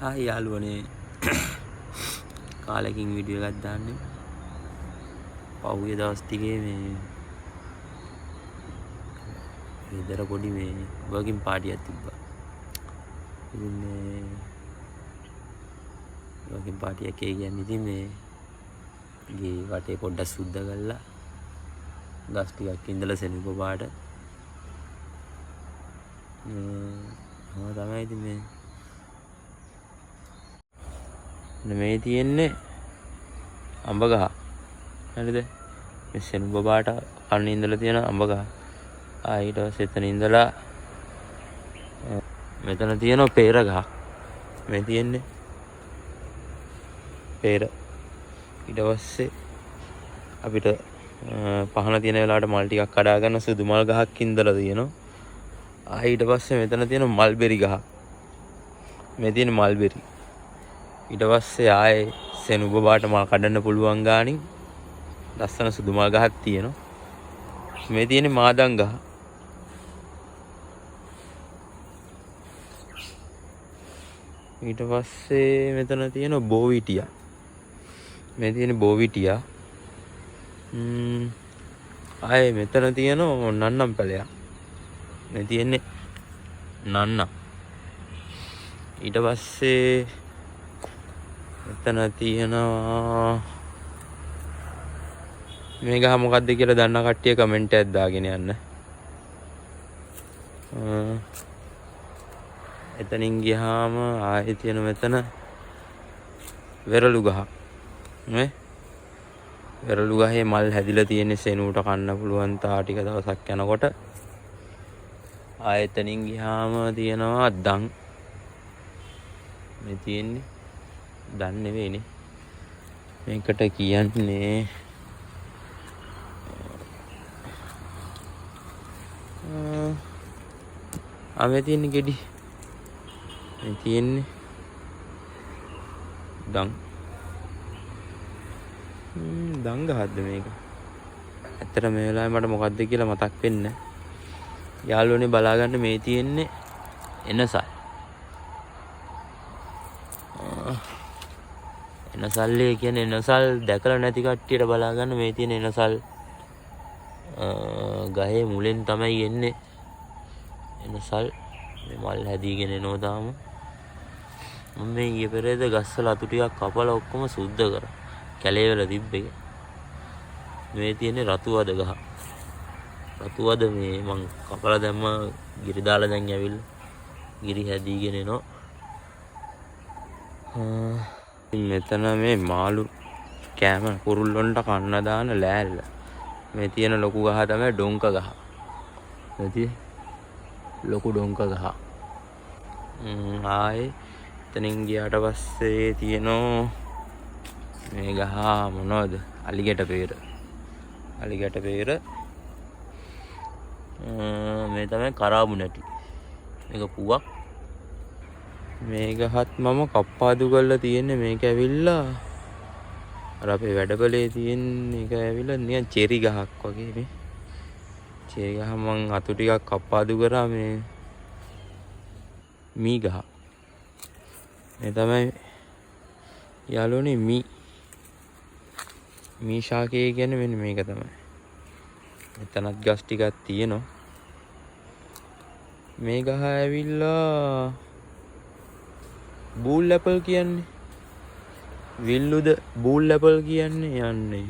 Hi යාළුවනේ, කාලෙකින් video එකක් දාන්නේ. පහුගිය දවස් ටිකේ මේ ගෙදර පොඩි මේ වර්කින් පාටියක් තිබ්බා. ඉතින් මේ වර්කින් පාටියක් ඒ කියන්නේ ඉතින් මේ ගේ වටේ පොඩ්ඩක් සුද්ධ කරලා ගස් ටිකක් ඉඳලා සෙනුප පාට මේ තමයි. ඉතින් මේ මේ තියෙන්නේ අඹ ගහ. හරිද? මේ සෙනුඹ පාට කන්න ඉඳලා තියෙන අඹ ගහ. ආ ඊට පස්සේ එතන ඉඳලා මෙතන තියෙනවා පේර ගහ. මේ තියෙන්නේ පේර. ඊට පස්සේ අපිට පහන තියෙන වෙලාවට මල් ටිකක් කඩා ගන්න සුදු මල් ගහක් ඉඳලා තියෙනවා. ආ ඊට පස්සේ මෙතන තියෙන මල්බෙරි ගහ. මේ තියෙන මල්බෙරි. ඊට පස්සේ ආයේ සෙනුඹ පාට මල් කඩන්න පුළුවන් ගානින් ලස්සන සුදු මල් ගහක් තියෙනවා. මේ තියෙන්නේ මාදන් ගහ. ඊට පස්සේ මෙතන තියෙන බෝවිටියා. මේ තියෙන බෝවිටියා. ආයේ මෙතන තියෙන නන්නම් පැලයක්. මේ තියෙන්නේ නන්නම්. ඊට පස්සේ මෙතන තියෙනවා මේ ගහ මොකද්ද කියලා දන්න කට්ටිය කමෙන්ට් එකක් දාගෙන යන්න. එතනින් ගියාම ආයෙ තියෙන මෙතන වෙරළු ගහ. නේ? වෙරළු ගහේ මල් හැදිලා තියෙන සෙනුවට කන්න පුළුවන් තා ටික දවසක් යනකොට. ආයෙ එතනින් ගියාම තියෙනවා දන්. මේ තියෙන්නේ දන් නෙවෙයිනේ. මේකට කියන්නේ ආ මේ තියෙන්නේ ගෙඩි. මේ තියෙන්නේ දන්. දන් ගහක්ද මේක? ඇත්තට මේ වෙලාවේ මට මොකද්ද කියලා මතක් වෙන්නේ නැහැ. යාළුවනේ බලාගන්න මේ තියෙන්නේ එනසල්. එනසල්ලේ කියන්නේ එනසල් දැකලා නැති කට්ටියට බලාගන්න මේ තියෙන එනසල් ගහේ මුලෙන් තමයි එන්නේ. එනසල් මේ මල් හැදීගෙන එනවා තාම. මම මේ ඊයේ පෙරේද ගස්වල අතු ටිකක් කපලා ඔක්කොම සුද්ධ කරා. කැලේ වල තිබ්බ එක. මේ තියෙන්නේ රතු වද ගහ. රතු වද මේ මං කපලා දැම්ම ගිරි දාලා දැන් ඇවිල්ලා ගිරි හැදීගෙන එනවා. මෙතන මේ මාළු කෑම කුරුල්ලොන්ට කන්න දාන ලෑල්ල. මේ තියෙන ලොකු ගහ තමයි ඩොංක ගහ. මේ තියෙ ලොකු ඩොංක ගහ. ආයේ එතනින් ගියාට පස්සේ තියෙනවා මේ ගහ මොනවද? අලිගැට පේර. අලිගැට පේර. මේ තමයි කරාබු නැටි. මේක පුවක්. මේ ගහත් මම කප්පාදු කරලා තියෙන්නේ. මේක ඇවිල්ලා අර අපේ වැඩපලේ තියෙන එක ඇවිල්ලා නිකන් චෙරි ගහක් වගේ. මේ චෙරි ගහ මං අතු ටිකක් කප්පාදු කරා. මේ මී ගහ. මේ තමයි යාළුවනේ මී. මී ශාකය කියන්නේ මෙන්න මේක තමයි. මෙතනත් ගස් ටිකක් තියෙනවා. මේ ගහ ඇවිල්ලා බූල් ඇපල් කියන්නේ. විල්ලුද බූල් ඇපල් කියන්නේ යන්නේ.